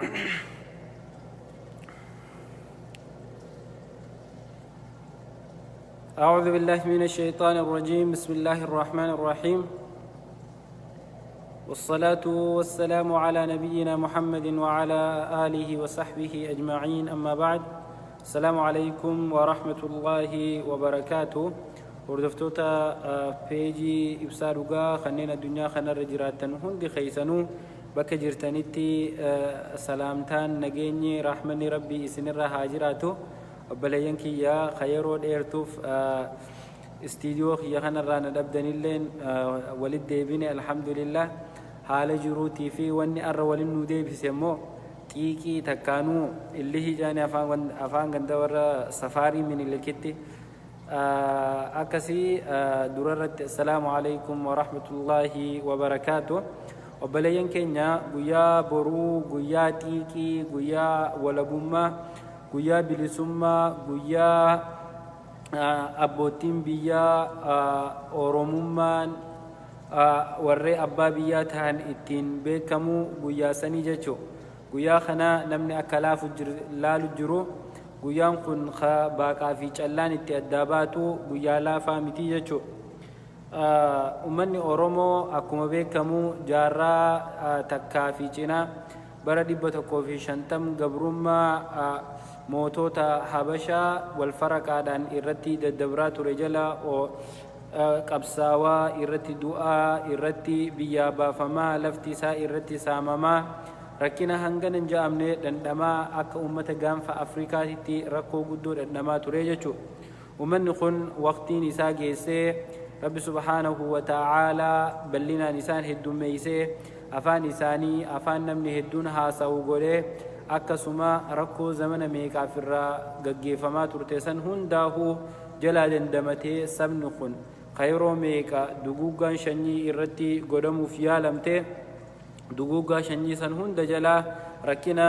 أعوذ بالله من الشيطان الرجيم. بسم الله الرحمن الرحيم، والصلاة والسلام على نبينا محمد وعلى آله وصحبه أجمعين، أما بعد، السلام عليكم ورحمة الله وبركاته. Hordoftoota peejii Ibsaa Dhugaa kanneen addunyaa kanarra jiraattan hundi keessanuu, bakka jirtanitti salaamtaan, nageenyi, rahmanni Rabbii isinirra haa jiraatu. Obboleeyyan kiyya ka yeroo dheertuuf istiidiyoo kiyya kanarraa na dhabdanilleen, walit deebine, alhamdulillah. Haala jiruutii fi wanni arra walin nu deebise immoo xiiqii takkaanuu illihii jaani afaan ganda warra safaarii Minilikitti akkasii. Durarratti assalaamu alaikum warahmatullaahi wabarakaatu. Obboleeyyan keenya, guyyaa boruu guyyaa xiiqii, guyyaa walabummaa, guyyaa bilisummaa, guyyaa abboottiin biyyaa Oromummaan warree abbaa biyyaa tahan ittiin beekamu guyyaa sanii jechuu. Guyyaa kana namni akka laafu laalu jiru. Guyyaan kun ka baaqaa fi callaan itti addaa baatu, guyyaa laafaa miti jechuu. Ummanni Oromoo akkuma beekamu jaarraa takkaa fi cinaa, bara 150, gabrummaa mootota Habashaa wal faraqaadhaan irratti daddabraa ture jala qabsaawaa, irratti du'aa, irratti biyyaa baafamaa, lafti isaa irratti saamamaa, rakkina hangana hin ja'amne dhandhamaa, akka ummata Gaanfa Afrikaatitti rakkoo guddoo dhandhamaa ture jechuudha. Ummanni kun waqtiin isaa geessee Rabbi subhaanahu wa ta'aalaa bal'inaan isaan heddummeessee, afaan isaanii afaan namni hedduun haasa'u godhee, akkasuma rakkoo zamana meeqaaf irraa gaggeeffamaa turte san hundaahuu jalaa dandamatee, sabni kun ka yeroo meeqa duguuggaan shanyii irratti godhamuuf yaalamte, duguuggaa shanyii san hunda jalaa, rakkina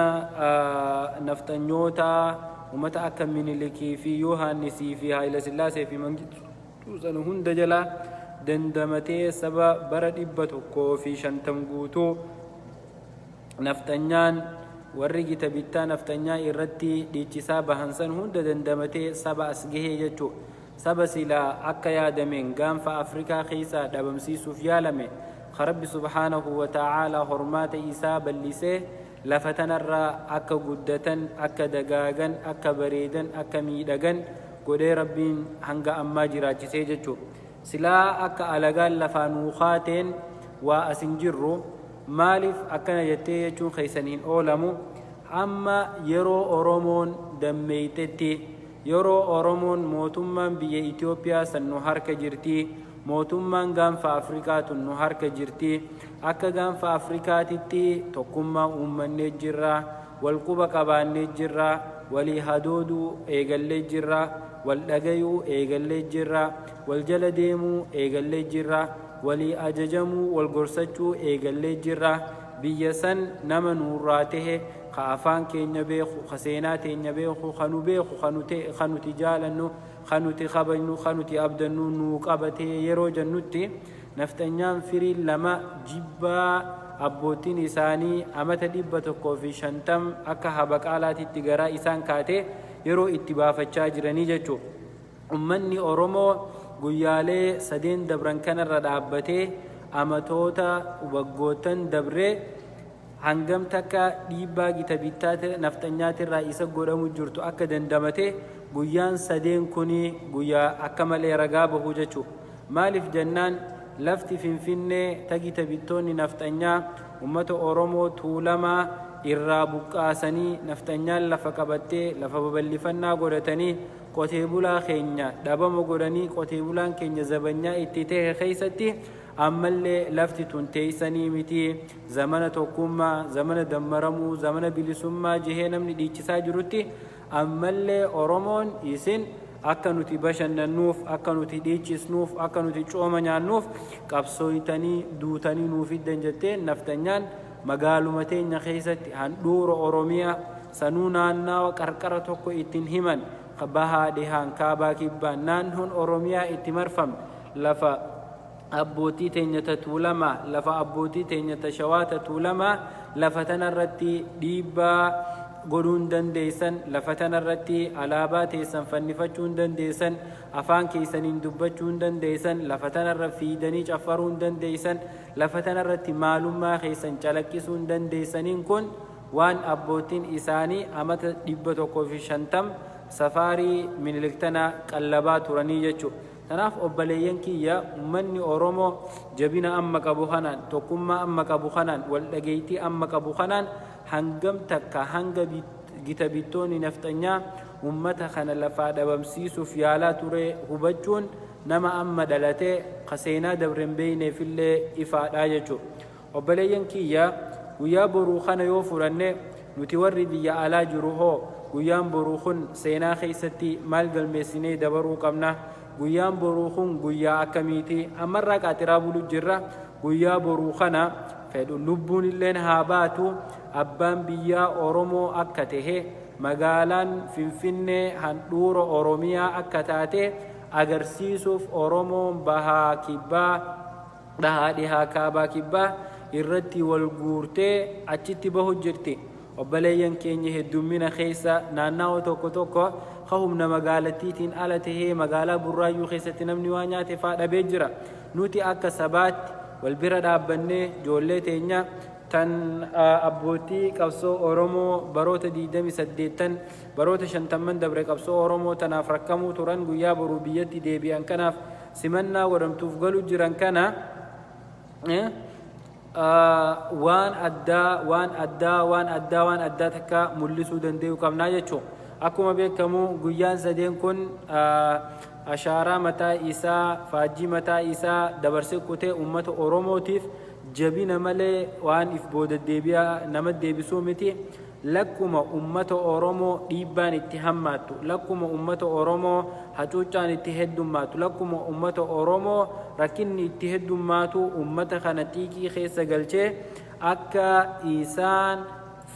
nafxanyootaa ummata akka Minilikii fi Yohaannisii fi Haayilasillaasee fi Mangistuu sana hunda jalaa dandamatee, saba bara 150 guutuu nafxanyaan warri gita bittaa nafxanyaa irratti dhiichisaa bahan san hunda dandamatee saba as gahee jechuu. Saba silaa akka yaadameen Gaanfa Afrikaa keessaa dhabamsiisuuf yaalame, ka Rabbi subhaanahu wa ta'aalaa hormaata isaa bal'isee lafa tanarra akka guddatan, akka dagaagan, akka bareedan, akka miidhagan godhee Rabbiin hanga ammaa jiraachisee jechuu. Silaa akka alagaan lafaa nuu kaateen waa as hin jirru. Maaliif akkana jettee jechuun keessan hin oolamu. Amma yeroo Oromoon dammeeytetti, yeroo Oromoon mootummaan biyya Itoophiyaa san nu harka jirti, mootummaan Gaanfa Afrikaa tun nu harka jirti, akka Gaanfa Afrikaatitti tokkummaa uummannee jirra, wal quba qabaannee jirra, walii hadooduu eegallee jirra, wal dhagayuu eegallee jirra, wal jala deemuu eegallee jirra, walii ajajamuu, wal gorsachuu eegallee jirra. Biyya san nama nuurraa tahe, ka afaan keenya beeku, ka seenaa teenya beeku, ka nu beeku, ka nuti jaalannu, ka nuti kabajnu, ka nuti abdannu nuu qabatee yeroo jennutti, nafxanyaan firiin lama jibbaa abboottiin isaanii amata 150 akka habaqaalaatitti garaa isaan kaate yeroo itti baafachaa jiranii jechuu. Ummanni Oromoo guyyaalee sadeen dabran kanarra dhaabbatee amatoota waggoottan dabree hangam takka dhiibbaa gita bittaa nafxanyaatirraa isa godhamu jirtu akka dandamate guyyaan sadeen kuni guyyaa akka malee ragaa bahu jechuu. Maaliif jennaan, lafti Finfinnee ta gita bittoonni nafxanyaa ummata Oromoo Tuulamaa irraa buqqaasanii nafxanyaan lafa qabattee lafa babal'ifannaa godhatanii qotee bulaa keenya dhabama godhanii qotee bulaan keenya zabanyaa itti tahe keessatti, ammallee lafti tun teessanii miti, zamana tokkummaa, zamana dammaramuu, zamana bilisummaa jehee namni dhiichisaa jirutti, ammallee Oromoon isin akka nuti bashannannuuf, akka nuti dhiichisnuuf, akka nuti cooma nyaannuuf qabsooytanii duutanii nuu fiddan jettee naftanyaan magaaluma teenya keessatti, handhuura Oromiyaa sanuu, naannawa qarqara tokko ittiin himan, bahaa dhihaan, kaabaa kibbaan naannoon Oromiyaa itti marfamte, lafa Abbootii teenya ta Tuulamaa, lafa abbootii teenya ta Shawaa ta Tuulamaa, lafa tana irratti dhiibbaa godhuu hin dandeessan, lafa tana irratti alaabaa teessan fannifachuu hin dandeessan, afaan keessaniin dubbachuu hin dandeessan, lafa tana irra fiidanii caffaruu hin dandeessan, lafa tana irratti maalummaa keessan calaqqisuu hin dandeessaniin kun waan abbootiin isaanii amata 150 safaarii Minilik tana qallabaa turanii jechuudha. Tanaaf obbaleeyyan kiyya, ummanni Oromoo jabina amma qabu kanaan, tokkummaa amma qabu kanaan, wal dhageeytii amma qabu kanaan hangam takka hanga gita bittoonni nafxanyaa ummata kana lafaa dhabamsiisuuf yaalaa ture hubachuun nama amma dhalatee ka seenaa dabre hin beeyneefillee ifaadha jechuudha. Obboleeyyan kiyya, guyyaa boruu kana yoo fudhanne, nuti warri biyya alaa jiru hoo guyyaan boruu kun seenaa keessatti maal galmeessinee dabaruu qabna? Guyyaan boruu kun guyyaa akkamiiti? Ammarraa qaaxiraa bulu jirra. Guyyaa boruu kana fedhu lubbuun illeen haa baatu, abbaan biyyaa Oromoo akka tahe, magaalaan Finfinnee handhuura Oromiyaa akka taate agarsiisuuf Oromoon bahaa kibbaa, dhahaa dhihaa kaabaa kibbaa irratti wal guurtee achitti bahu jirti. Obbaleeyyan keenya heddummina keessa naannaawa tokko tokko ka humna magaalattiitiin ala tahee magaalaa Burraayyuu keessatti namni waa nyaate faa dhabee jira. Nuti akka sabaatti wal bira dhaabbannee joollee teenya tan abbootii qabsoo Oromoo baroota 28n baroota shantamman dabre qabsoo Oromoo tanaaf rakkamuu turan guyyaa boruu biyyatti deebi'an kanaaf simannaa godhamtuuf galu jiran kana waan addaa, waan addaa, waan addaa, waan addaa takka mul'isuu danda'uu qabnaa jechuudha. Akkuma beekamu guyyaan sadeen kun ashaaraa mataa isaa, faajjii mataa isaa dabarsee kutee uummata Oromootiif jabina malee waan if booda deebi'aa nama deebisuu miti. Lakkuma ummata Oromoo dhiibbaan itti hammaattu, lakkuma ummata Oromoo hacuuccaan itti heddummaatu, lakkuma ummata Oromoo rakkinni itti heddummaatu ummata kana xiiqii keessa galchee akka isaan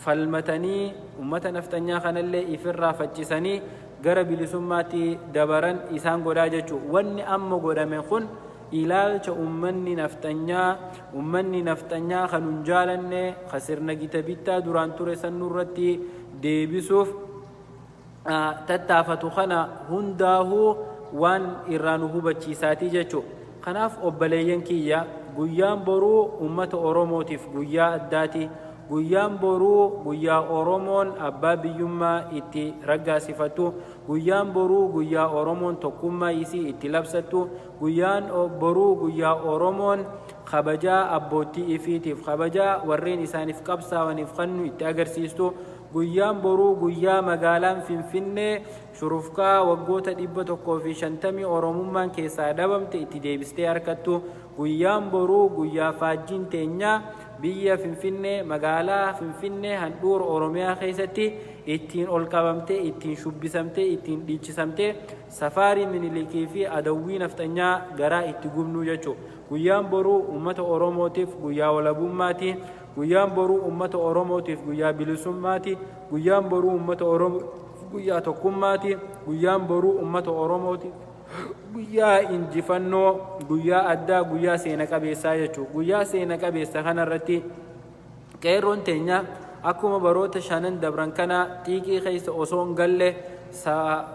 falmatanii ummata nafxanyaa kanallee ifirraa faccisanii gara bilisummaatti dabaran isaan godhaa jechuudha. Wanni amma godhame kun ilaalcha ummanni nafxanyaa, ummanni nafxanyaa ka nun jaalanne, ka sirna gita bittaa duraan ture san nurratti deebisuuf tattaafatu kana hundaahuu waan irraa nu hubachiisaatii jechuudha. Kanaaf obbaleeyyan kiyya, guyyaan boruu ummata Oromootiif guyyaa addaati. Guyyaan boruu guyyaa Oromoon abbaa biyyummaa itti raggaasifattu. Guyyaan boruu guyyaa Oromoon tokkummaa isii itti labsattu. Guyyaan boruu guyyaa Oromoon kabajaa abboottii ifiitiif, kabajaa warreen isaaniif qabsaawaniif kannu itti agarsiistu. Guyyaan boruu guyyaa magaalaan Finfinnee shurufkaa waggoota 150 Oromummaan keessaa dhabamte itti deebistee arkattu. Guyyaan boruu guyyaa faajjiin teenyaa biyya Finfinnee, magaalaa Finfinnee handhuura Oromiyaa keessatti ittiin ol qabamtee, ittiin shubbisamtee, ittiin dhiichisamtee safaarii Minilikii fi adawwii nafxanyaa garaa itti gubnuu jechuudha. Guyyaan boruu uummata Oromootiif guyyaa walabummaati. Guyyaan boruu uummata Oromootiif guyyaa bilisummaati. Guyyaan boruu uummata Oromootiif guyyaa tokkummaati. Guyyaan boruu uummata Oromootiif guyyaa injifannoo, guyyaa addaa, guyyaa seena qabeessaa jechuudha. Guyyaa seena qabeessa kanarratti qeerroon teenya akkuma baroota shanan dabran kana xiiqii keessa osoo hin galle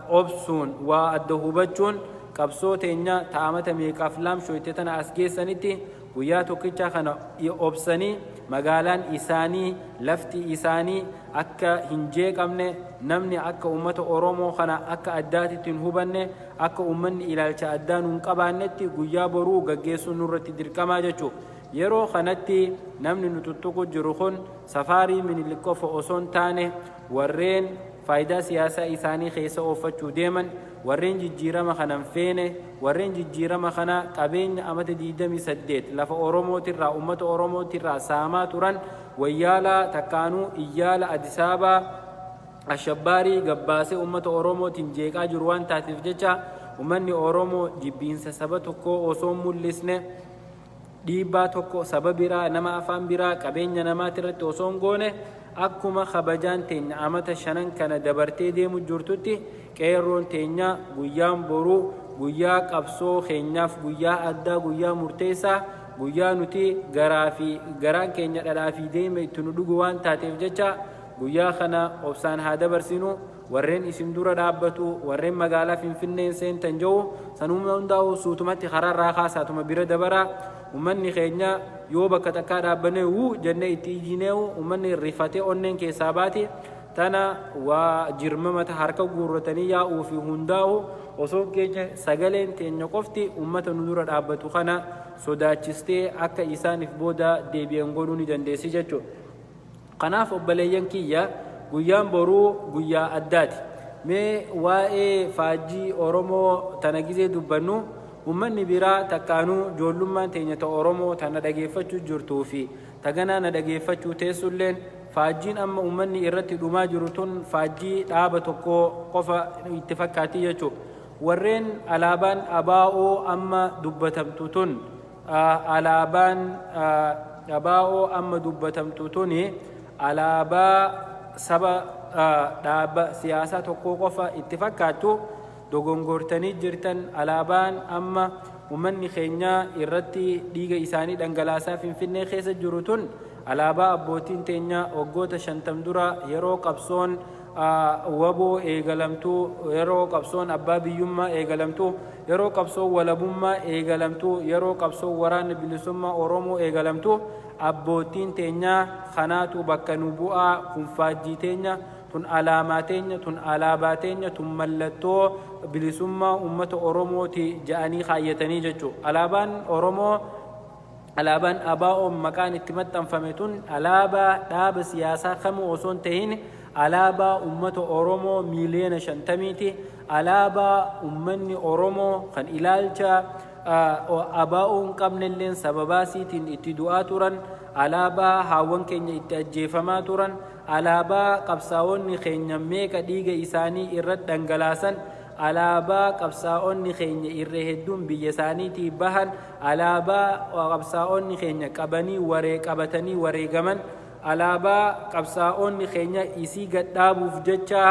obsuun waa adda hubachuun qabsoo teenya ta'amata meeqaaf laamshooyte tana as geessanitti guyyaa tokkicha kana obsanii magaalaan isaanii, lafti isaanii akka hin jeeqamne, namni akka uummata Oromoo kana akka addaatitti hin hubanne, akka uummanni ilaalcha addaa nuun qabaannetti guyyaa boruu gaggeessuun nurratti dirqamaa jechuudha. Yeroo kanatti namni nu tuttuqu jiru kun safaarii Minilik qofa osoo hin taane warreen faayidaa siyaasaa isaanii keessa ooffachuu deeman, warreen jijjiirama kana hin feene, warreen jijjiirama kana qabeenya amata 28 lafa Oromootirraa, uummata Oromootirraa saamaa turan wayyaalaa takkaanuu iyyaala Adisaabaa ashabbaarii gabbaasee uummata Oromootiin jeeqaa jiru waan taateef jecha uummanni Oromoo jibbiinsa saba tokkoo osoo hin mul'isne, dhiibbaa tokko saba biraa, nama afaan biraa, qabeenya namaatirratti osoo hin goone akkuma kabajaan teenya amata shanan kana dabartee deemu jirtutti qeerroon teenya guyyaan boruu Guyyaa qabsoo keenyaaf guyyaa addaa, guyyaa murteessaa, guyyaa nuti garaa fi garaan keenya dhadhaa fi deema itti nu dhugu waan taateef jecha guyyaa kana obsaan haa dabarsinu. Warreen isin dura dhaabbatu, warreen magaalaa Finfinneen seentan jedhu sanuma hundaa'u suutumatti karaarraa kaasaatuma bira dabaraa. Ummanni keenya yoo bakka takkaa dhaabbannee wuu jennee itti iyyineewu ummanni rifatee onneen keessaa baati. Tana waa jirma mata harka guurratanii yaa'uu fi hundaa'u osoo keenya sagaleen teenya qofti ummata nu dura dhaabbatu kana sodaachistee akka isaaniif booda deebi'an godhuu ni dandeessi jechuudha. Kanaaf obboleeyyan kiyya, guyyaan boruu guyyaa addaati. Mee waa'ee faajjii Oromoo tana gizee dubbannu, ummanni biraa takkaanuu joollummaan teenya ta Oromoo ta na dhageeffachuu jirtuu fi ta ganaa na dhageeffachuu teessulleen, faajjiin amma ummanni irratti dhumaa jiru tun faajjii dhaaba tokkoo qofa itti fakkaatti jechuudha. Warreen alaabaan ABO amma dubbatamtu tun, Alaabaan ABO amma dubbatamtu tuni alaabaa saba, dhaaba siyaasaa tokkoo qofa itti fakkaattu, dogongortanii jirtan. Alaabaan amma ummanni keenya irratti dhiiga isaanii dhangalaasaa Finfinnee keessa jiru tun alaabaa abbootiin teenya waggoota 50 dura yeroo qabsoon wbo eegalamtu, yeroo qabsoon abbaa biyyummaa eegalamtu, yeroo qabsoon walabummaa eegalamtu, yeroo qabsoon Waraanni Bilisummaa Oromoo eegalamtu, abboottiin teenya kanaatu bakka nu bu'aa, kun faajjii teenya, tun alaamaa teenya, tun alaabaa teenya, tun mallattoo bilisummaa ummata Oromooti ja'anii kaayyatanii jechuudha. Alaabaan Oromoo, alaabaan ABOn maqaan itti maxxanfame tun alaabaa dhaaba siyaasaa kamuu osoo hin tahin alaabaa ummata Oromoo miiliyoona 50ti. Alaabaa ummanni Oromoo kan ilaalcha ABO hin qabnelleen sababaa siitiin itti du'aa turan, alaabaa haawwan keenya itti ajjeefamaa turan, alaabaa qabsaa'onni keenya meeqa dhiiga isaanii irratti dhangalaasan, alaabaa qabsaa'onni keenya irra hedduun biyya isaaniitii bahan, alaabaa qabsaa'onni keenya qabanii waree qabatanii wareegaman, alaabaa qabsaa'onni keenya isii gad dhaabuuf jecha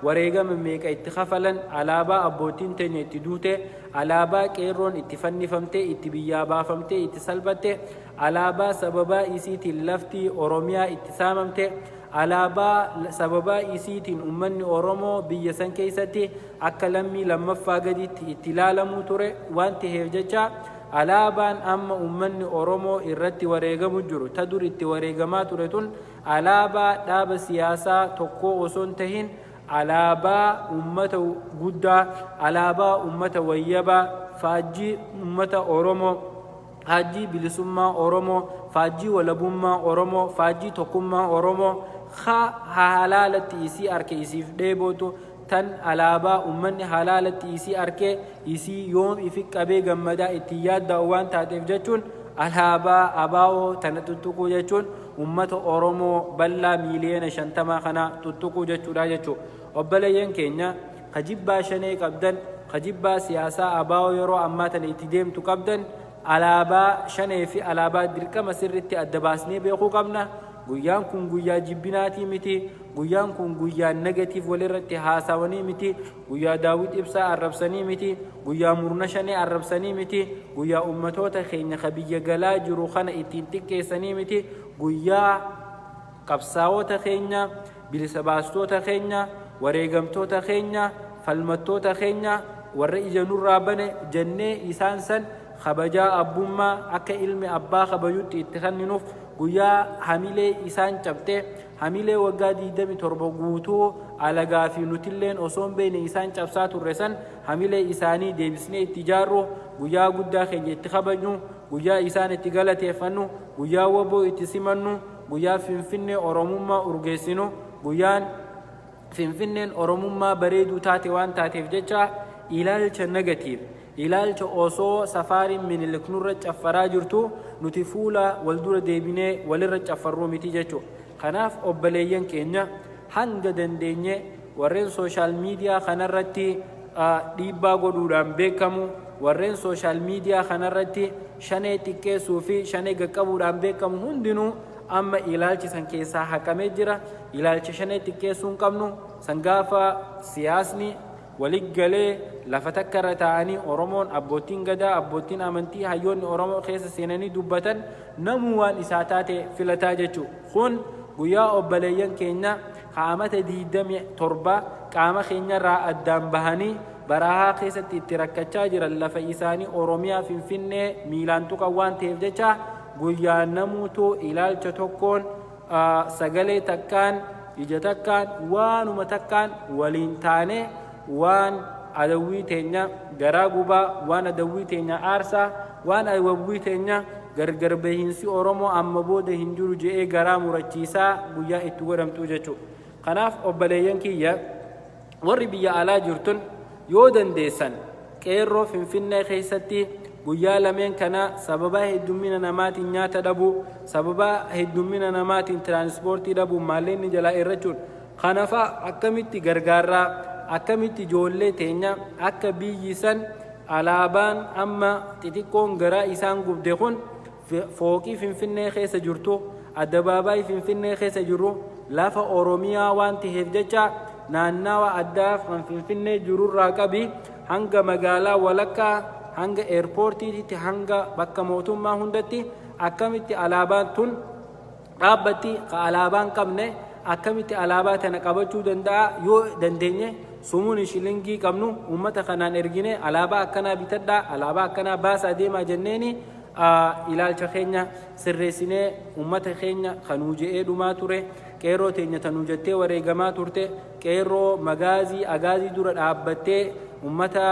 wareegama meeqa itti kafalan, alaabaa abbootiin teenya itti duute, alaabaa qeerroon itti fannifamte, itti biyyaa baafamte, itti salphatte, alaabaa sababaa isiitiin lafti Oromiyaa itti saamamte, alaabaa sababaa isiitiin ummanni Oromoo biyya san keessatti akka lammii lammaffaa gaditti itti ilaalamuu ture waan taheef jecha, alaabaan amma ummanni Oromoo irratti wareegamu jiru, ta dur itti wareegamaa ture tun alaabaa dhaaba siyaasaa tokkoo osoo hin tahin alaabaa ummata guddaa, alaabaa ummata wayyabaa, faajjii ummata Oromoo, faajjii bilisummaa Oromoo, faajjii walabummaa Oromoo, faajjii tokkummaa Oromoo, ka halaalatti isii arke isiif dheebootu, tan alaabaa ummanni halaalatti isii arkee isii yoom ifi qabee gammadaa ittiin yaadda'u waan taateef jechuun, alaabaa ABO tana tuttuquu jechuun ummata Oromoo bal'aa miiliyoona 50 kana tuttuquu jechuudha jechuudha. Obboleeyyan keenya ka jibbaa Shanee qabdan, ka jibbaa siyaasaa ABO yeroo ammaa tana itti deemtu qabdan, alaabaa Shanee fi alaabaa dirqama sirritti adda baasnee beekuu qabna. Guyyaan kun guyyaa jibbinaatii miti. Guyyaan kun guyyaa negative walirratti haasawanii miti. Guyyaa Daawit Ibsaa arrabsanii miti. Guyyaa murna Shanee arrabsanii miti. Guyyaa ummatoota keenya ka biyya galaa jiru kana ittiin xiqqeessanii miti. Guyyaa qabsaawota keenya, bilisa baastoota keenya, wareegamtoota keenya, falmattoota keenya, warra ija nurraa bane jennee isaan san kabajaa abbummaa akka ilmi abbaa kabajutti itti kenninuuf, guyyaa hamilee isaan cabxe, hamilee waggaa 27 guutuu alagaa fi nutilleen osoo hin beekne isaan cabsaa turre san hamilee isaanii deebisnee itti ijaarru, guyyaa guddaa keenya itti kabajnu, guyyaa isaan itti galateeffannu, guyyaa wbo itti simannu, guyyaa Finfinnee Oromummaa urgeessinu, guyyaan Finfinneen Oromummaa bareeduu taate waan taateef jecha, ilaalcha negative, ilaalcha osoo safaariin Minilik nurra caffaraa jirtu nuti fuula wal dura deebinee walirra caffarruu miti jechuudha. Kanaaf obboleeyyan keenya, hanga dandeenye warreen social media kanarratti dhiibbaa godhuudhaan beekamu, warreen social media kanarratti Shanee xiqqeessuu fi Shanee gaqqabuudhaan beekamu hundinuu, amma ilaalchi san keessaa haqamee jira. Ilaalcha Shanee xiqqeessuu hin qabnu. San gaafa siyaasni wali galee lafa takka irra taa'anii Oromoon, abboottiin Gadaa, abboottiin amantii, hayyoonni Oromoo keessa seenanii dubbatan, namuu waan isaa taate filataa jechuudha. Kun guyyaa obboleeyyan keenya ka amata 27 qaama keenyarraa addaan bahanii barahaa keessatti itti rakkachaa jiran, lafa isaanii Oromiyaa Finfinnee miilaan tuqan waan ta'eef jecha, guyyaa namuutu ilaalcha tokkoon, sagalee takkaan, ija takkaan, waanuma takkaan waliin taanee waan adawwii teenya garaa gubaa, waan adawwii teenya aarsaa, waan adawwii teenya gargar bahiinsi Oromoo amma booda hin jiru je'ee garaa murachiisaa guyyaa itti godhamtu jechuudha. Kanaaf obboleeyyan kiyya, warri biyya alaa jirtun, yoo dandeessan qeerroo Finfinnee keessatti guyyaa lameen kana sababa heddummina namaatiin nyaata dhabuu, sababa heddummina namaatiin tiraanspoortii dhabuu, maalleenni jalaa irrachuun kana fa'a akkamitti gargaarraa, akkamitti ijoollee teenya akka biyyi san alaabaan amma xixiqqoon garaa isaan gubde kun fooqii Finfinnee keessa jirtu, addabaabaayii Finfinnee keessa jiru lafa Oromiyaa waan ta'eef jecha, naannawa addaa kan Finfinnee jirurraa qabi hanga magaalaa walakkaa, hanga eerpoortiitti, hanga bakka mootummaa hundatti akkamitti alaabaan tun dhaabbatti, ka alaabaan qabne akkamitti alaabaa tana qabachuu danda'a? Yoo dandeenye sumuun shilingii qabnu uummata kanaan ergine, alaabaa akkanaa bitadhaa, alaabaa akkanaa baasaa deemaa jenneeni, ilaalcha keenya sirreessinee uummata keenya kanuu je'ee dhumaa ture, qeerroo teenya tanuu jettee wareegamaa turte, qeerroo magaazii agaazii dura dhaabbattee ummata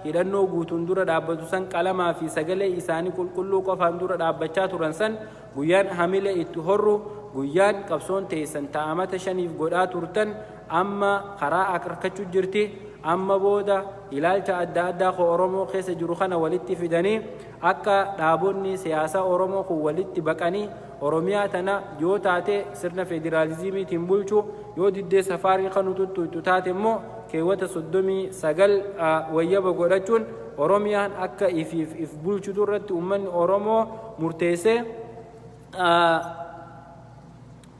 hidhannoo guutuun dura dhaabbatu san qalamaa fi sagalee isaanii qulqulluu qofaan dura dhaabbachaa turan san, guyyaan hamile itti horru, guyyaan qabsoon teessan ta'amata 5f godhaa turtan amma karaa argachuu jirti. Amma booda ilaalcha adda addaa koo Oromoo keessa jiru kana walitti fidanii, akka dhaabonni siyaasaa Oromoo kun walitti baqanii Oromiyaa tana yoo taate sirna federaalizimiitiin bulchu, yoo diddee safaarii kan tuttuutu taate immoo keewwata 39 wayyaba godhachuun Oromiyaan akka ifiif if bulchitu irratti uummanni Oromoo murteessee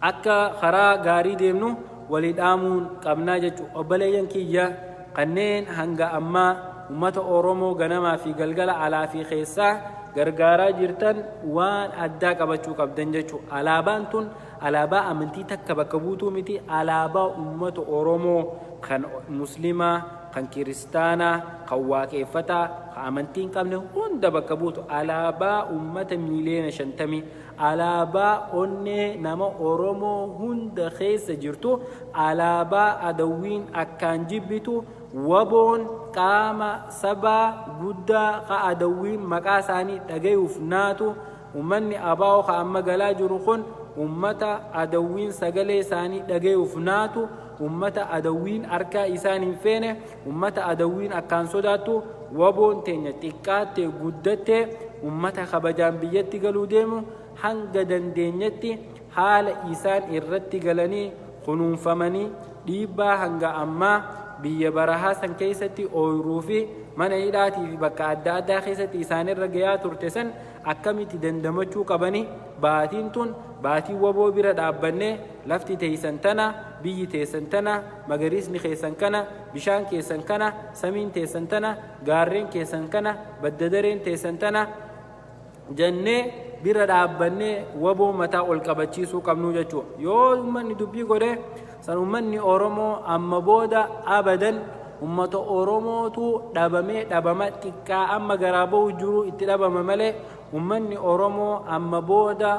akka karaa gaarii deemnu walii dhaamuun qabnaa jechuudha. Obboleeyyan kiyya, kanneen hanga ammaa uummata Oromoo ganamaa fi galgala alaa fi keessaa gargaaraa jirtan, waan addaa qabachuu qabdan jechuudha. Alaabaan tun alaabaa amantii takka bakka buutuu miti, alaabaa uummata Oromoo kan Muslimaa, kan Kiristaanaa, kan Waaqeeffataa, kan amantii hin qabne hunda bakka buutu, alaabaa uummata miiliyoona 50, alaabaa onnee nama Oromoo hunda keessa jirtu, alaabaa adawwiin akkaan jibbitu. Waboon qaama sabaa guddaa ka adawwiin maqaa isaanii dhagayuuf naatu. Ummanni abaa'oo ka amma galaa jiru kun ummata adawwiin sagalee isaanii dhagayuuf naatu, ummata adawwiin harkaa isaan hin feene, ummata adawwiin akkaan sodaattu. Waboon teenya xiqqaattee guddattee ummata kabajaan biyyatti galuu deemu, hanga dandeenyetti haala isaan irratti galanii kunuunfamanii, dhiibbaa hanga ammaa biyya barahaa san keessatti ooyruu fi mana hidhaatii fi bakka adda addaa keessatti isaanirra gayaa turte san akkamitti dandamachuu qabanii, baatiin tun baatii waboo bira dhaabbannee, lafti teessan tana, biyyi teessan tana, magariisni keessan kana, bishaan keessan kana, samiin teessan tana, gaarreen keessan kana, badda dareen teessan tana jennee bira dhaabbannee waboo mataa ol qabachiisuu qabnu jechuudha. Yoo uummanni dubbii godhe san, uummanni Oromoo amma booda abadan uummata Oromootu dhabamee dhabama xiqqaa amma garaa ba'u jiru itti dhabama malee, uummanni Oromoo amma booda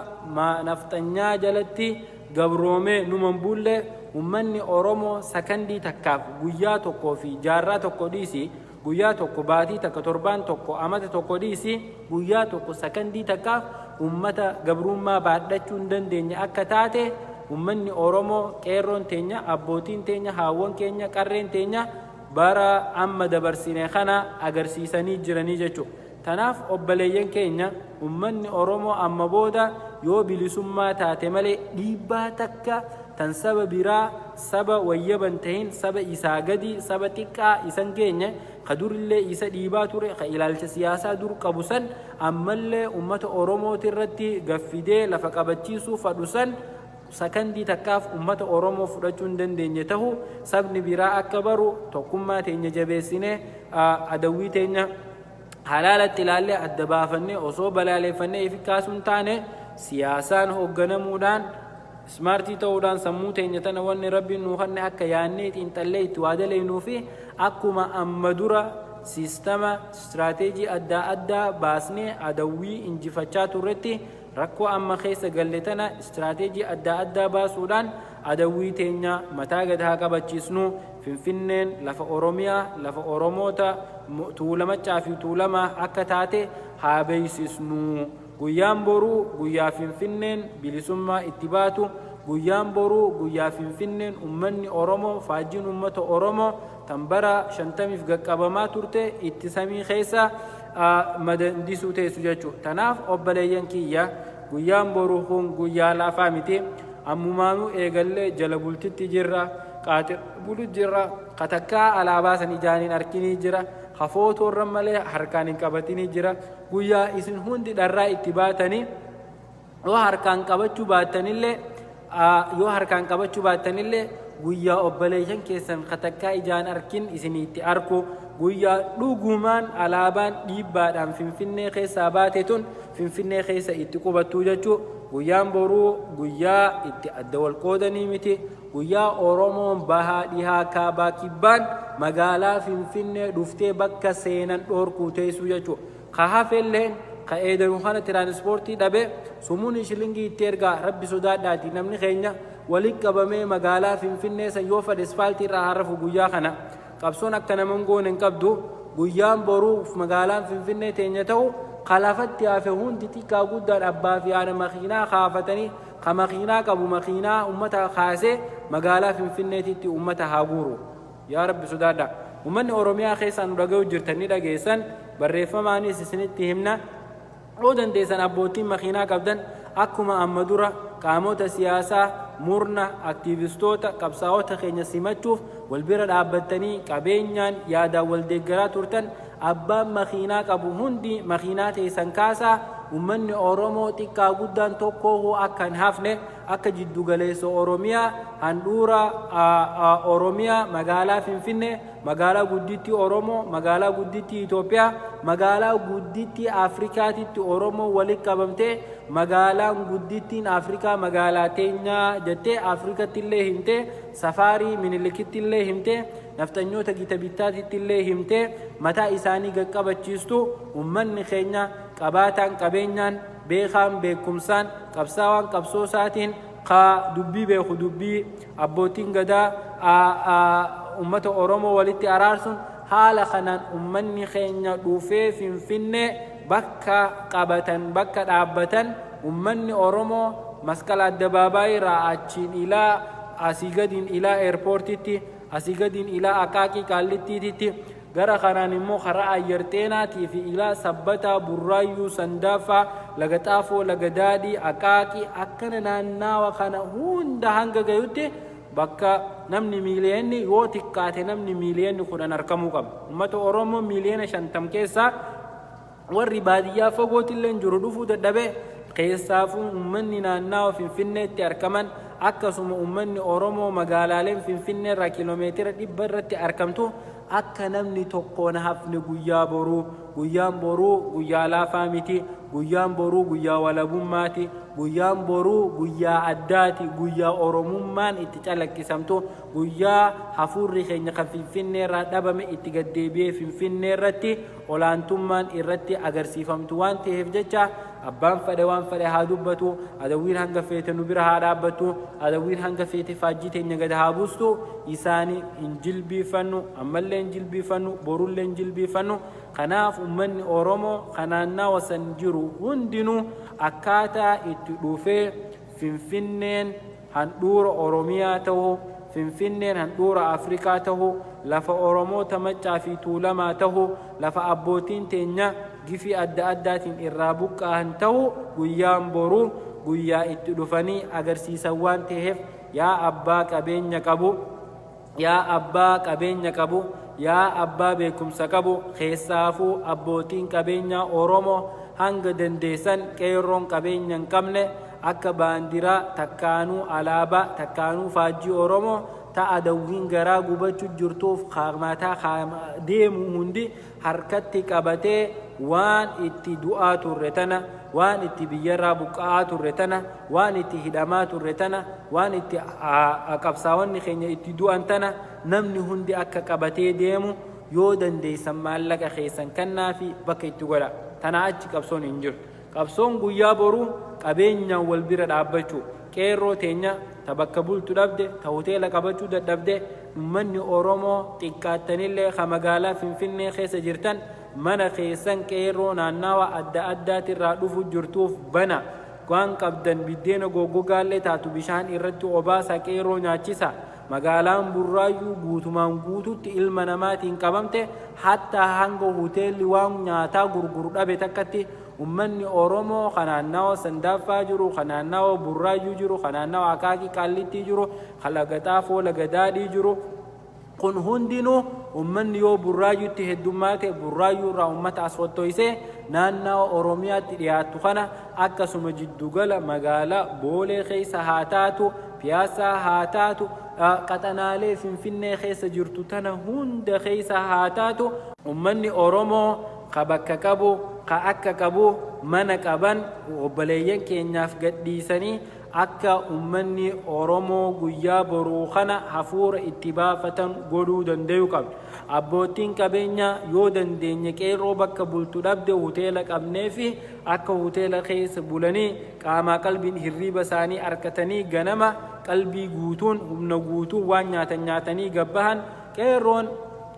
nafxanyaa jalatti gabroomee numan bulle. Uummanni Oromoo sakandii takkaaf, guyyaa tokkoo fi jaarraa tokko dhiisi, guyyaa tokko, baatii takka, torbaan tokko, amata tokko dhiisi, guyyaa tokko, sakandii takkaaf ummata gabrummaa baadhachuu hin dandeenye akka taate, ummanni Oromoo, qeerroon teenya, abbootiin teenya, haawwan keenya, qarreen teenya bara amma dabarsine kana agarsiisanii jiranii jechuudha. Tanaaf obboleeyyan keenya, ummanni Oromoo amma booda yoo bilisummaa taate malee dhiibbaa takka tan saba biraa, saba wayyaban tahin, saba isaa gadi, saba xiqqaa isan geenye, ka durillee isa dhiibaa ture, ka ilaalcha siyaasaa dur qabu san ammallee ummata Oromooti irratti gaffidee lafa qabachiisuu fadhu san. sakandii takkaaf ummata Oromoo fudhachuu hin dandeenye tahu sabni biraa akka baru, tokkummaa teenya jabeessinee, adawwii teenya halaalatti ilaallee adda baafannee, osoo balaaleeffannee ifi kaasuu hin taane, siyaasaan hoogganamuudhaan, smartii ta'uudhaan, sammuu teenya tana wanni Rabbiin nuu kanne akka yaannee xiinxallee itti waa dalaynuu fi akkuma amma dura siistama istiraateejii addaa addaa baasnee adawwii injifachaa turretti, rakkoo amma keessa galle tana istiraateejii addaa addaa baasuudhaan adawwii teenya mataa gad haa qabachiisnu. Finfinneen lafa Oromiyaa, lafa Oromoota Tuulamaccaa fi Tuulamaa akka taate haa beeksisnu. Guyyaan boruu guyyaa Finfinneen bilisummaa itti baatu. Guyyaan boruu guyyaa Finfinneen ummanni Oromoo, faajjiin ummata Oromoo tan bara 50f gaqqabamaa turte itti samii keessa madandisuu teessu jechuudha. Tanaaf obboleeyyan kiyya, guyyaan boruu kun guyyaa laafaa miti. Ammumaanuu eegallee jala bultitti jirra. Qaaxir bulu jirra. Katakkaa alaabaa san ijaan hin arkinii jira. Ka footoorra malee harkaan hin qabatinii jira. Guyyaa isin hundi dharraa itti baatanii, yoo harkaan qabachuu baattanillee, guyyaa obboleeyyan keessan katakkaa ijaan arkin isinii itti arku, guyyaa dhugumaan alaabaan dhiibbaadhaan Finfinnee keessaa baate tun Finfinnee keessa itti qubattuu jechuu. Guyyaan boruu guyyaa itti adda wal qoodanii miti. Guyyaa Oromoon bahaa, dhihaa, kaabaa, kibbaan magaalaa Finfinnee dhuftee bakka seenan dhoorkuu teessuu jechuu. Ka hafelleen, ka eedanu kana tiraanispoortii dhabe, sumuun shilingii itti ergaa. Rabbi sodaadhaati, namni keenya walitti qabamee magaalaa Finfinnee san yoo fedhe ispaaltii irraa harafu. Guyyaa kana qabsoon akka nama hin goone hin qabdu. Guyyaan boruu magaalaan Finfinnee teenya ta'u, kalafatti hafe hundi xiqqaa guddaan abbaa fi haadha makiinaa kaafatanii, ka makiinaa qabu makiinaa ummata kaasee magaalaa Finfinneetitti ummata haa guuru. Yaa Rabbi sodaadha. Ummanni Oromiyaa keessaa nu dhaga'u jirtan ni dhageessan, barreeffamaanis isinitti himna. Yoo dandeessan, abbootiin makiinaa qabdan, akkuma amma dura qaamota siyaasaa, murna aktiivistoota, qabsaa'ota keenya simachuuf wal bira dhaabbattanii qabeenyaan, yaadaan wal deeggaraa turtan, abbaan makiinaa qabu hundi makiinaa teessan kaasaa. Ummanni Oromoo xiqqaa guddaan tokkoo akka hin hafne, akka jiddugaleessa Oromiyaa, handhuura Oromiyaa, magaalaa Finfinnee, magaalaa guddittii Oromoo, magaalaa guddittii Itoophiyaa, magaalaa guddittii Afrikaatitti Oromoo walitti qabamtee, magaalaan guddittiin Afrikaa magaalaa teenyaa jettee Afrikatti illee himtee, safaarii Minilikitti illee himtee, nafxanyoota gita bittaatitti illee himtee mataa isaanii gaqqabachiistu, ummanni keenya qabaataan qabeenyaan, beekaan beekumsaan, qabsaawaan qabsoosaatiin, ka dubbii beeku dubbii, abbootiin gadaa ummata Oromoo walitti araarsuun, haala kanaan ummanni keenya dhufee Finfinnee bakka qabatan, bakka dhaabbatan, ummanni Oromoo Masqala addabaabaayii irraa achiin ilaa asii gadiin ilaa eerpoortitti, asii gadiin ilaa Aqaaqii Qaallittiititti, gara kanaan immoo karaa Ayyar Xeenaatii fi ilaa Sabbataa, Burraayyuu, Sandaaffaa, Laga Xaafoo, Laga Daadhii, Aqaaqii, akkana naannaawa kana hunda hanga gayutti bakka namni miiliyoonni, yoo xiqqaate namni miiliyoonni 10 argamuu qaba. Uummata Oromoo miiliyoona 50 keessaa warri baadiyyaa fagootillee jiru dhufuu dadhabe, keessaafuu uummanni naannawa Finfinneetti argaman, akkasuma uummanni Oromoo magaalaaleen Finfinnee irraa kiiloomeetira 100 irratti argamtu, akka namni tokkoon hafne guyyaa boruu. Guyyaan boruu guyyaa laafaa miti. Guyyaan boruu guyyaa walabummaati. Guyyaan boruu guyyaa addaati, guyyaa Oromummaan itti calaqqisamtu, guyyaa hafuurri keenya kan Finfinnee irraa dhabame itti gaddeebi'ee Finfinnee irratti olaantummaan irratti agarsiifamtu waan ta'eef jecha, abbaan fedhe waan fedhe haa dubbatu, adawwiin hanga feete nu bira haa dhaabbattu, adawwiin hanga feete faajjii teenya gad haa buustu, isaanii hin jilbiifannu, ammallee hin jilbiifannu, borullee hin jilbiifannu. Kanaaf ummanni Oromoo kanaannawa san jiru hundinuu akkaataa itti dhufee Finfinneen handhuura Oromiyaa ta'uu, Finfinneen handhuura Afrikaa ta'uu, lafa Oromoota Maccaa fi Tuulamaa ta'uu, lafa abbootiin teenya gifii adda addaatiin irraa buqqa'an ta'uu, guyyaan boruu guyyaa itti dhufanii agarsiisan waan ta'eef, yaa abbaa qabeenya qabu, yaa abbaa qabeenya qabu, yaa abbaa beekumsa qabu, keessaafuu abbootiin qabeenyaa Oromoo, hanga dandeessan qeerroon qabeenya hin qabne Akka baandiraa takkaanuu alaabaa takkaanuu faajjii Oromoo ta adawwiin garaa gubachu jirtuuf mataa deemu hundi harkatti qabatee waan itti du'aa turre tana, waan itti biyyarraa buqqa'aa turre tana, waan itti hidhamaa turre tana, waan itti qabsaawonni keenya itti du'an tana namni hundi akka qabatee deemu yoo dandeessan maallaqa keessan kannaafi bakka itti godha. Tanaa achi qabsoon hin jirtu. Qabsoon guyyaa boruu qabeenyaan wal bira dhaabbachuu. Qeerroo teenya ta bakka bultu dhabde, ta hoteela qabachuu dadhabde, ummanni Oromoo xiqqaattanillee ka magaalaa Finfinnee keessa jirtan mana keessan qeerroo naannaawa adda addaatirraa dhufu jirtuuf bana. Waan qabdan biddeena goggogaallee taatu bishaan irratti obaasaa qeerroo nyaachisa. Magaalaan Burraayyuu guutumaan guututti ilma namaatiin qabamte, hattaa hanga hoteelli waan nyaataa gurguru dhabe takkatti ummanni Oromoo ka naannawa Sandaaffaa jiru, ka naannawa Burraayyuu jiru, ka naannawa Akaakii Qaallittii jiru, ka Laga Xaafoo Laga Daadhii jiru, kun hundinuu ummanni yoo Burraayyuutti heddummaate Burraayyuu irraa ummata as fottoysee naannawa Oromiyaatti dhiyaattu kana akkasuma jiddugala magaalaa Boolee keessa haa taatu, Piyaassaa haa taatu, qaxanaalee Finfinnee keessa jirtu tana hunda keessa haa taatu, ummanni Oromoo ka bakka qabu, ka akka qabu mana qaban obboleeyyan keenyaaf gadhiisanii akka ummanni Oromoo guyyaa boruu kana hafuura itti baafatan godhuu dandayu qabna. Abboottiin qabeenyaa yoo dandeenye qeerroo bakka bultu dhabde huteela qabneefi akka huteela keessa bulanii qaamaa qalbiin hirriiba isaanii arkatanii ganama qalbii guutuun humna guutuun waan nyaatan nyaatanii gabbahan. Qeerroon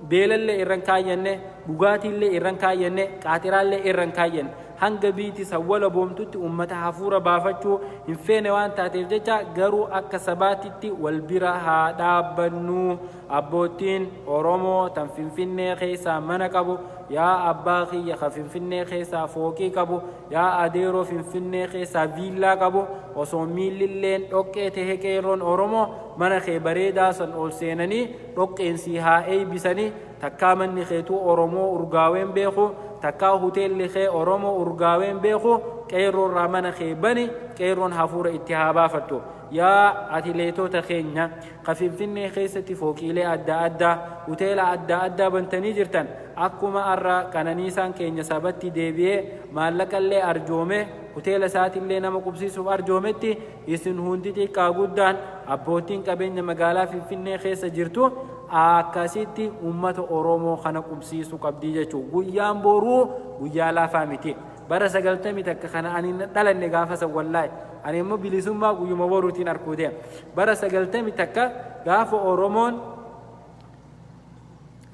beelallee irran kaayyanne, dhugaatiillee irran kaayyanne, qaaxiraallee irran kaayyanne. Hanga biiti san walaboomtutti ummata hafuura baafachuu hin feene waan taateef jecha garuu akka sabaatitti wal bira haa dhaabbannu. Abboottiin Oromoo tan Finfinnee keessaa mana qabu, yaa abbaa kiyya ka Finfinnee keessaa fooqii qabu, yaa adeeroo Finfinnee keessaa viillaa qabu, osoo miillilleen dhoqqee tahe qeerroon Oromoo mana kee bareedaa san ol seenanii dhoqqeen sii haa eeybisanii. Takkaa manni keetuu Oromoo urgaaween beeku, takkaa huteelli kee Oromoo urgaaween beeku, qeerroorraa mana kee bani, qeerroon hafuura itti haa baafattu. Yaa atileetota keenya ka Finfinnee keessatti fooqiilee adda addaa, huteela adda addaa bantanii jirtan, akkuma arra Qananiisaan keenya sabatti deebi'ee maallaqallee arjoomee huteela isaatillee nama qubsiisuuf arjoometti, isin hundi xiqqaa guddaan abboottiin qabeenya magaalaa Finfinnee keessa jirtu akkasitti uummata Oromoo kana qubsiisuu qabdii jechuudha. Guyyaan boruu guyyaa laafaa miti. Bara 91 kana ani hin dhalanne gaafa san wallaahi. Ani immoo bilisummaa guyyuma boruutiin arkuu deema. Bara 91 gaafa Oromoon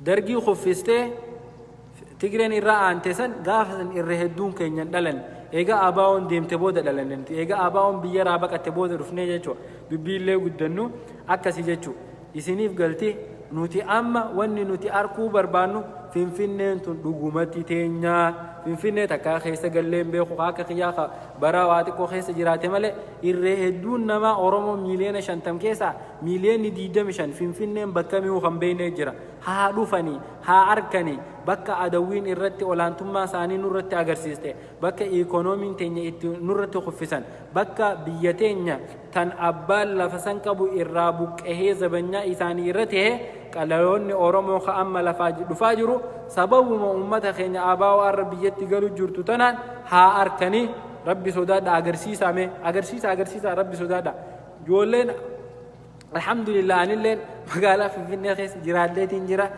Dargii kuffistee Tigreen irra aante san, gaafa san irra hedduun keenya hin dhalanne. Eega ABOn deemte booda dhalanne nuti. Eega ABOn biyyarraa baqatte booda dhufnee jechuudha. Dubbiillee guddannu akkasi jechuudha. Isiniif galti, nuti amma wanni nuti arkuu barbaannu Finfinneen tun dhugumatti teenya. Finfinnee takkaa keessa gallee hin beeku, ka akka kiyyaa ka bara waa xiqqoo keessa jiraate malee irree hedduun namaa Oromoo miiliyoona 50 keessaa miiliyoonni 25 Finfinneen bakka mi'uu kan beeknee jira. Haa dhufanii, haa arkanii, bakka adawwiin irratti olaantummaa isaanii nurratti agarsiiste, bakka iikoonomiin teenya itti nurratti kuffisan, bakka biyya teenya tan abbaan lafa san qabu irraa buqqahee zabanyaa isaanii irra tehe, qalaloonni Oromoo ka amma lafaa dhufaa jiru sababuma ummata keenya ABO arra biyyatti galu jirtu tanaan haa arkanii. Rabbi sodaadha, agarsiisaa, mee agarsiisa, agarsiisaa, Rabbi sodaadha. Ijoolleen alhamdulillah anilleen magaalaa Finfinnee keessa jiraadheetiin jira.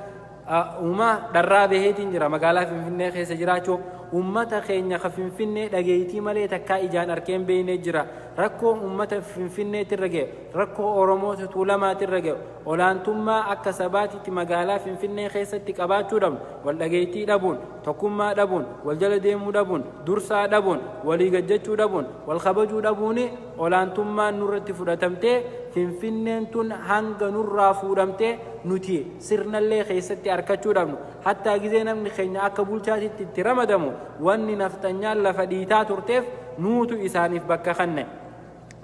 Uumaa dharraa baheetiin jira magaalaa Finfinnee keessa jiraachuu. Uummata keenya ka Finfinnee dhageeytii malee takkaa ijaan arkeen beeynee jira. Rakkoo uummata Finfinneetti irra ga'e, rakkoo Oromoota Tuulamaatti irra ga'e, olaantummaa akka sabaatitti magaalaa Finfinnee keessatti qabaachuu dhabnu, wal dhageeytii dhabuun, tokkummaa dhabuun, wal jala deemuu dhabuun, dursaa dhabuun, walii gajjachuu dhabuun, wal kabajuu dhabuuni olaantummaan nurratti fudhatamtee Finfinneen tun hanga nurraa fuudhamtee nuti sirnallee keessatti arkachuu dhabnu, hattaa gizee namni keenya akka bulchaatitti itti ramadamu, wanni nafxanyaan lafa dhiitaa turteef nuutu isaaniif bakka kanne.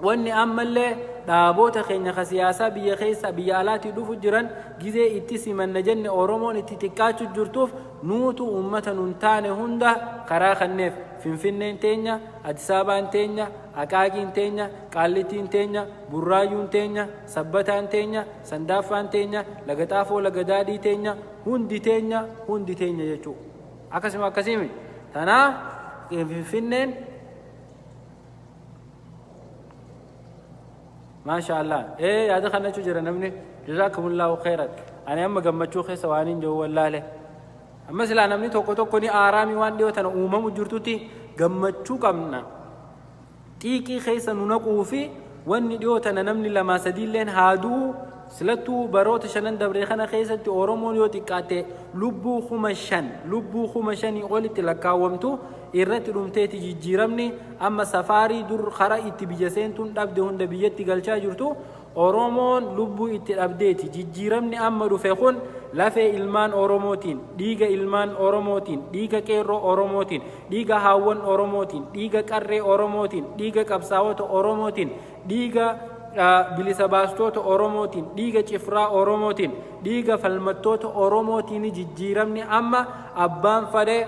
Wanni ammallee dhaaboota keenya ka siyaasaa biyya keessa biyya alaatii dhufu jiran gizee itti simanna jenne Oromoon itti xiqqaachu jirtuuf nuutu ummata nun taane hunda karaa kanneef. Finfinneen teenya, Adisaabaan teenya, Aqaaqiin teenya, Qaallittiin teenya, Burraayyuun teenya, Sabbataan teenya, Sandaaffaan teenya, Laga Xaafoo Laga Daadhii teenya, hundi teenya, hundi teenya jechuu. Akkasuma akkasiimi. Tanaaf Finfinneen Maasha Allah. Ee yaada kana jechuu jira namni. Jazakumullahu khairan. Ani amma gammachuu keessa waan hin jiru wallaale. Amma silaa namni tokko tokko ni aaraamii waan dhiyoo tana uumamu jirtutti gammachuu qabna. Xiiqii keessa nu naquu fi wanni dhiyoo tana namni lamaa sadiilleen haa du'u silattuu baroota shanan dabree kana keessatti Oromoon yoo xiqqaatte lubbuu 5000 lubbuu 5000 olitti lakkaawwamtu irratti dhumteeti. Jijjiiramni amma safaarii dur kara itti biyya seentuun dhabde hunda biyyatti galchaa jirtu Oromoon lubbuu itti dhabdeeti. Jijjiiramni amma dhufe kun lafee ilmaan Oromootiin, dhiiga ilmaan Oromootiin, dhiiga qeerroo Oromootiin, dhiiga haawwan Oromootiin, dhiiga qarree Oromootiin, dhiiga qabsaawota Oromootiin, dhiiga bilisa baastoota Oromootiin, dhiiga cifraa Oromootiin, dhiiga falmattoota Oromootiin jijjiiramni amma abbaan fadhe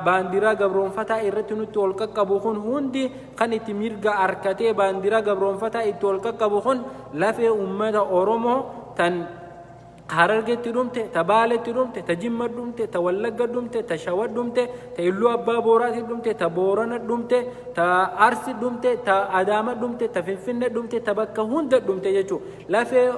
baandiraa gabroonfataa irratti nutti ol qaqqabu kun hundi kan itti mirga arkatee baandiraa gabroonfataa itti ol qaqqabu kun lafee ummata Oromoo tan Harargetti dhumte, ta Baaletti dhumte, ta Jimma dhumte, ta Wallagga dhumte, ta Shawa dhumte, ta Illuu Abbaa Booraatti dhumte, ta Boorana dhumte, ta Arsi dhumte, ta Adaama dhumte, ta Finfinne dhumte, ta bakka hunda dhumte jechuudha. Lafee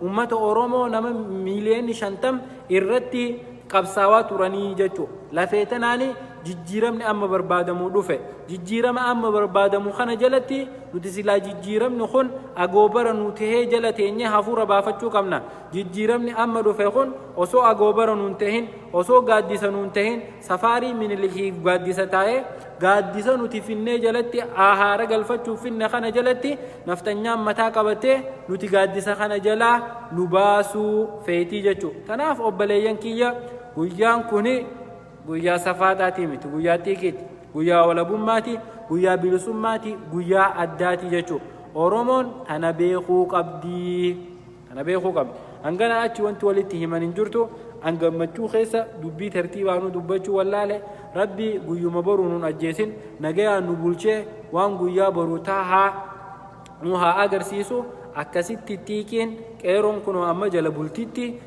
ummata Oromoo nama miiliyoonni 50 irratti qabsaawaa turanii jechuudha. Lafee tanaani jijjiiramni amma barbaadamu dhufe. Jijjiirama amma barbaadamu kana jalatti nuti silaa jijjiiramni kun agoobara nu tahee jala teenyee hafuura baafachuu qabna. Jijjiiramni amma dhufe kun osoo agoobara nuun tahin, osoo gaaddisa nuun tahin, safaarii Minilikiif gaaddisa taa'ee gaaddisa nuti finnee jalatti haara galfachuuf finne kana jalatti nafxanyaan mataa qabattee nuti gaaddisa kana jalaa nu baasuu feetii jechuudha. Tanaaf obboleeyyan kiyya, guyyaan kuni guyyaa safaaxaatii miti, guyyaa xiiqiiti, guyyaa walabummaati, guyyaa bilisummaati, guyyaa addaati jechuudha. Oromoon tana beekuu qabdi. Tana beekuu qabdi. Hangana achi wanti walitti himan hin jirtu. An gammachuu keessa dubbii tartiibaanuu dubbachuu wallaale. Rabbi guyyuma boruu nun ajjeesin, nagayaan nu bulchee waan guyyaa boruu tahaa nu haa agarsiisu. Akkasitti xiiqiin qeeroon kunoo amma jala bultitti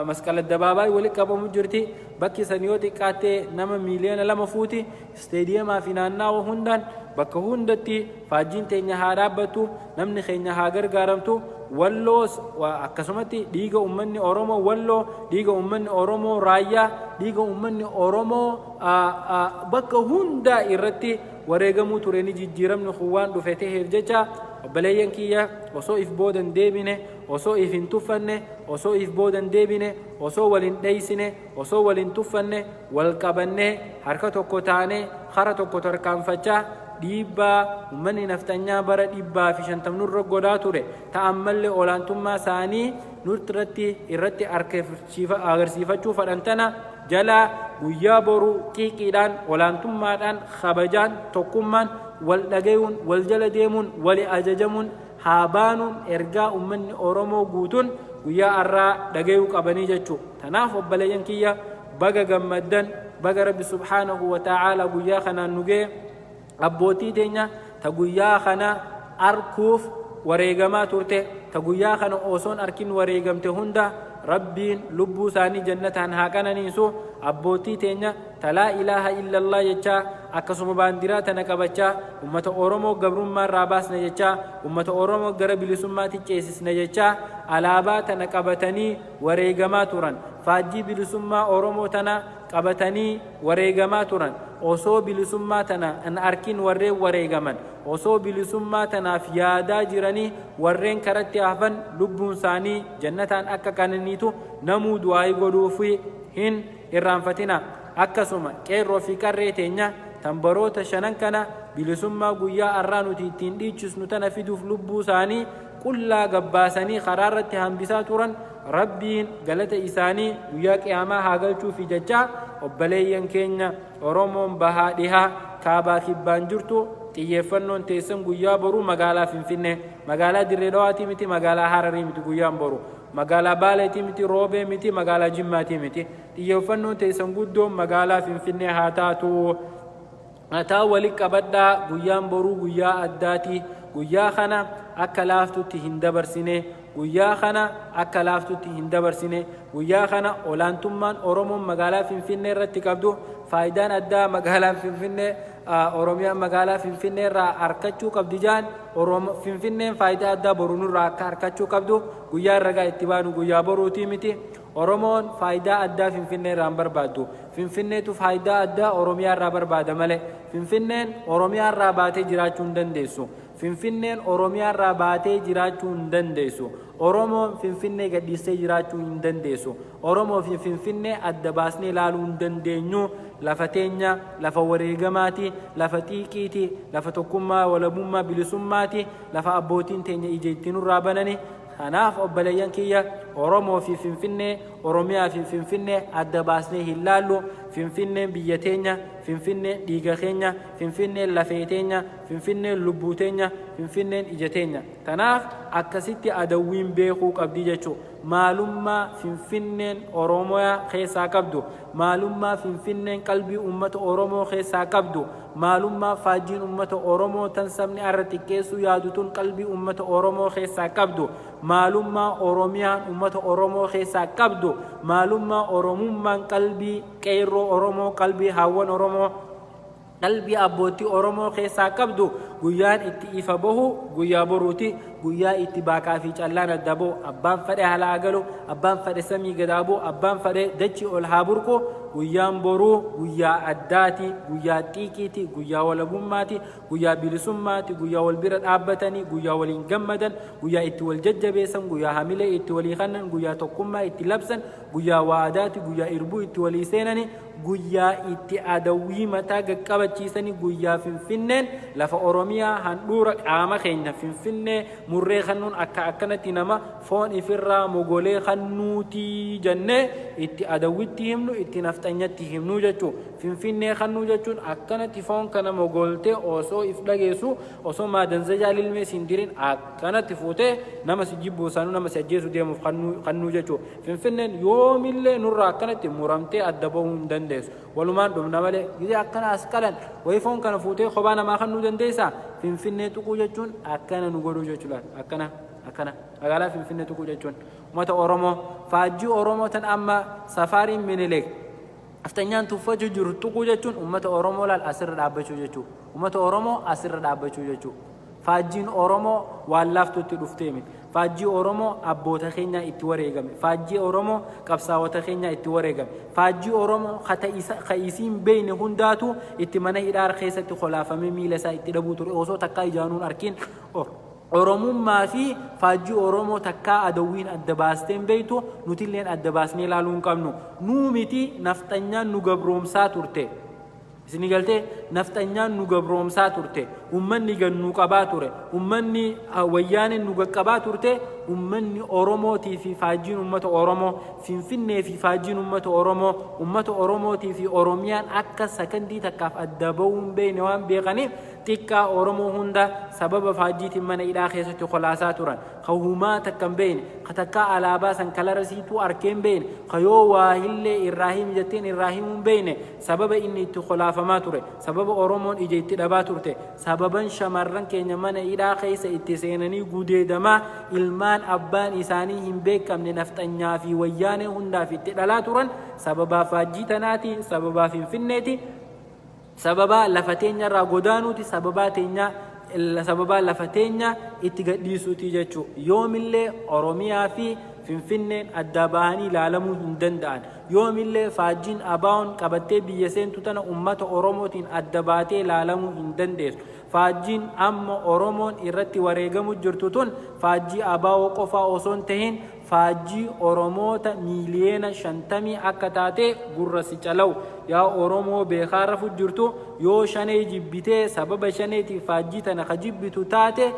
masqala addabaabaayii walitti qabamu jirti. Bakki san yoo xiqqaatte nama miiliyoona 2 fuuti. Isteediyemaa fi naannaawa hundaan bakka hundatti faajjiin teenya haa dhaabbattu, namni keenya haa gargaaramtu. Walloos akkasumatti dhiiga ummanni Oromoo Walloo, dhiiga ummanni Oromoo Raayyaa, dhiiga ummanni Oromoo bakka hundaa irratti wareegamuu ture ni jijjiiramni kun waan dhufe taheef jecha, obboleeyyan kiyya, osoo if boodan deebine, osoo if hin tuffanne, osoo if boodan deebine, osoo wal hin dheeysine, osoo wal hin tuffanne, wal qabannee, harka tokko taanee, kara tokko tarkaanfachaa dhiibbaa ummanni nafxanyaa bara 150 nurra godhaa ture ta ammallee olaantummaa isaanii nurratti irratti agarsiifachuu fadhan tana jalaa guyyaa boruu xiiqiidhaan, olaantummaadhaan, kabajaan, tokkummaan, wal dhagayuun, wal jala deemuun, wali ajajamuun haa baanuun ergaa ummanni Oromoo guutuun guyyaa arraa dhagayuu qabanii jechuu. Tanaaf obboleeyyan kiyya, baga gammaddan, baga Rabbi subhaanahu wa ta'aala guyyaa kanaan nu ga'e. Abbootii teenya ta guyyaa kana arkuuf wareegamaa turte, ta guyyaa kana osoon arkin wareegamte hunda Rabbiin lubbuu isaanii jannataan haa qananiisu. Abbootii teenya ta laa ilaaha illallah jechaa, akkasuma baandiraa tana qabachaa, ummata Oromoo gabrummaa irraa baasna jechaa, ummata Oromoo gara bilisummaatti ceesisna jechaa alaabaa tana qabatanii wareegamaa turan, faajjii bilisummaa Oromoo tana qabatanii wareegamaa turan, osoo bilisummaa tana hin arkin warreen wareegaman, osoo bilisummaa tanaaf yaadaa jiranii warreen karatti hafan lubbuun isaanii jannataan akka qananiitu namuu du'aayii godhuufii hin irraanfatinaa. Akkasuma qeerroo fi qarree teenya tan baroota shanan kana bilisummaa guyyaa arraa nuti ittiin dhiichisnu tana fiduuf lubbuu isaanii qullaa gabbaasanii karaarratti hambisaa turan Rabbiin galata isaanii guyyaa qiyaamaa haa galchuufi jechaa, obbaleeyyan keenya Oromoon bahaa dhihaa kaabaa kibbaan jirtu Xiyyeeffannoon teessan guyyaa boruu magaalaa Finfinnee, magaalaa Dirree Dhawaatii miti, magaalaa Hararii miti guyyaan boru. Magaalaa Baaleetii miti, Roobee miti, magaalaa Jimmaatii miti. Xiyyeeffannoon teessan guddoon magaalaa Finfinnee haa taatu. Mataa wali qabadhaa, guyyaan boruu guyyaa addaati. Guyyaa kana akka laaftutti hin dabarsine. Guyyaa kana akka laaftutti hin dabarsine. Guyyaa kana olaantummaan Oromoon magaalaa Finfinnee irratti qabdu, faayidaan addaa magaalaan Finfinnee, Oromiyaan magaalaa Finfinnee irraa arkachuu qabdi jaan, Finfinneen faayidaa addaa boru nurraa akka arkachuu qabdu guyyaa ragaa itti baanu guyyaa boruutii miti. Oromoon faayidaa addaa Finfinnee irraa hin barbaaddu. Finfinneetu faayidaa addaa Oromiyaa irraa barbaada malee. Finfinneen Oromiyaa irraa baatee jiraachuu hin dandeessu. Finfinneen Oromiyaa irraa baatee jiraachuu hin dandeessu. Oromoon Finfinnee gadhiistee jiraachuu hin dandeessu. Oromoo fi Finfinnee adda baasnee ilaaluu hin dandeenyu. Lafa teenya, lafa wareegamaati, lafa xiiqiiti, lafa tokkummaa, walabummaa, bilisummaati, lafa abbootiin teenya ija itti nurraa banani. Kanaaf obboleeyyan kiyya, Oromoo fi Finfinnee, Oromiyaa fi Finfinnee adda baasnee hin laallu. Finfinneen biyya teenya, Finfinneen dhiiga keenya, Finfinneen lafee teenya, Finfinneen lubbuu teenya, Finfinneen ija teenya. Kanaaf akkasitti adawwiin beekuu qabdi jechuu. Maalummaa Finfinneen Oromiyaa keessaa qabdu, maalummaa Finfinneen qalbii uummata Oromoo keessaa qabdu, maalummaa faajjiin uummata Oromoo tan sabni arra xiqqeessuu yaadu tun qalbii uummata Oromoo keessaa qabdu, maalummaa Oromiyaan uummata Oromoo keessaa qabdu, maalummaa Oromummaan qalbii qeerroo Oromoo, qalbii haawwan Oromoo, qalbii abbootii Oromoo keessaa qabdu guyyaan itti ifa bahu guyyaa boruuti. Guyyaa itti baaqaa fi callaan adda bahu, abbaan fedhe halaa galu, abbaan fedhe samii gadaa bu'u, abbaan fedhe dachii ol haa burqu, guyyaan boruu guyyaa addaati, guyyaa xiiqiiti, guyyaa walabummaati, guyyaa bilisummaati, guyyaa wal bira dhaabbatanii, guyyaa waliin gammadan, guyyaa itti wal jajjabeessan, guyyaa hamilee itti walii kannan, guyyaa tokkummaa itti labsan, guyyaa waadaati, guyyaa irbuu itti walii seenani, guyyaa itti adawwii mataa gaqqabachiisani, guyyaa Finfinneen lafa Oromiyaa handhuura qaama keenya Finfinnee murree kannuun akka akkanatti nama foon ifirraa mogolee kannuutii jennee itti adawwitti himnu, itti nafxanyatti himnu jechuu. Finfinnee kannuu jechuun akkanatti foon kana mogoltee osoo if dhageessu, osoo maadanzajaa lilmee siin dirin akkanatti fuutee nama si jibbuu sanuu nama si ajjeesuu deemuuf kannuu jechuu. Finfinneen yoomillee nurraa akkanatti muramtee adda bahuu hin dandeessu. Walumaan dhumna malee. Gizee akkana as qalan wayii foon kana fuutee kophaa namaa kannuu dandeessaa? Finfinnee tuquu jechuun akkana nu godhuu jechuudha. Akkana akkana magaalaa Finfinnee tuquu jechuun uummata Oromoo faajjii Oromoo tan amma safaariin Minilik aftanyaan tuffachuu jiru tuquu jechuun uummata Oromoo laal asirra dhaabbachuu jechuudha. Uummata Oromoo asirra dhaabbachuu jechuudha. Faajjiin Oromoo waan laaftutti dhuftee miti. Faajjii Oromoo abboota keenyaa itti wareegame. Faajjii Oromoo qabsaawota keenyaa itti wareegame. Faajjii Oromoo ka isiin beeyne hundaatu itti mana hidhaar keessatti kolaafamee miila isaa itti dhabuu ture osoo takkaa ijaanuun arkiin. Oromummaa fi faajjii Oromoo takkaa adawwiin adda baastee hin beektu, nutilleen adda baasnee ilaaluu hin qabnu. Nuu miti, nafxanyaan nu gabroomsaa turte. Isinii galtee? Nafxanyaan nu gabroomsaa turte. Ummanni gad nu qabaa ture. Ummanni wayyaaneen nu qaqqabaa turte. Ummanni Oromootii fi faajjiin ummata Oromoo, Finfinnee fi faajjiin ummata Oromoo, ummata Oromootii fi Oromiyaan akka sakandii takkaaf adda bahuu hin beekne waan beekaniif xiqqaa Oromoo hunda sababa faajjiitiin mana hidhaa keessatti kolaasaa turan. Ka humaa takka hin beekne, ka takkaa alaabaa san kalara siituu arkee hin beekne, ka yoo waa hillee irraa himi jetteen irraa himuu hin beekne, sababa inni itti kolaafamaa ture, sababa Oromoon ija itti dhabaa turte, sababan shamarran keenya mana hidhaa keessa itti seenanii gudeedamaa ilmaan abbaan isaanii hin beekamne nafxanyaa fi wayyaanee hundaaf itti dhalaa turan sababaa faajjii tanaati, sababaa Finfinneeti, sababaa lafa teenyarraa godaanuuti, sababaa teenyaa sababaa lafa teenya itti gadhiisuuti jechuu. Yoomillee Oromiyaa fi Finfinneen addaa bahanii ilaalamuu hin danda'an. Yoomillee faajjiin ABO'n qabattee biyya seentu tana ummata Oromootiin adda baatee ilaalamuu hin dandeessu. Faajjiin amma Oromoon irratti wareegamu jirtu tun faajjii ABO qofaa osoo hin tahin faajjii Oromoota miiliyoona 50 akka taate gurra si calawu. Yaa Oromoo beekaa rafu jirtu, yoo Shanee jibbitee sababa Shaneetiif faajjii tana ka jibbitu taate,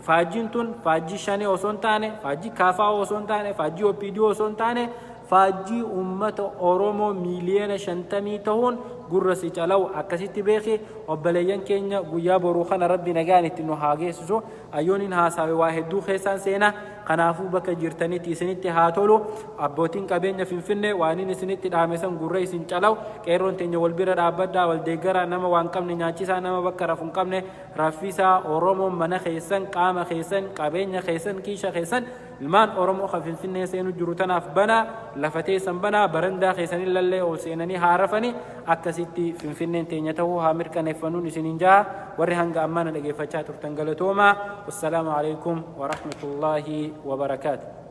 faajjiin tun faajjii Shanee osoo hin taane, faajjii KFO osoo hin taane, faajjii OPDO osoo hin taane, faajjii uummata Oromoo miiliyoona 50 ta'uun Gurra si calawu akkasitti beeki. Obboleeyyan keenya, guyyaa boruu kana Rabbi nagaan itti nu haa geessisu. Ayyooniin haasaawe waa hedduu keessaan seena. Kanaafuu bakka jirtanitti isinitti haa tolu. Abbootiin qabeenya Finfinnee, waaniin isinitti dhaame san gurra isin calawu. Qeerroon teenya, wal bira dhaabbadhaa, wal deeggaraa, nama waan qabne nyaachisaa, nama bakka rafu hin qabne raffisaa. Oromoon mana keessan, qaama keessan, qabeenya keessan, kiisha keessan ilmaan Oromoo kan Finfinnee seenu jiru tanaaf banaa. Lafa teessan banaa, barandaa keessanii lallee ol seenanii haa rafanii. Akkasitti Finfinneen teenya ta'uu haa mirkaneeffannuun isiniin jaha. Warri hanga ammaa na dhageeffachaa turtan galatoomaa. Wassalaamu alaikum warahmatullaahi wabarakaatu.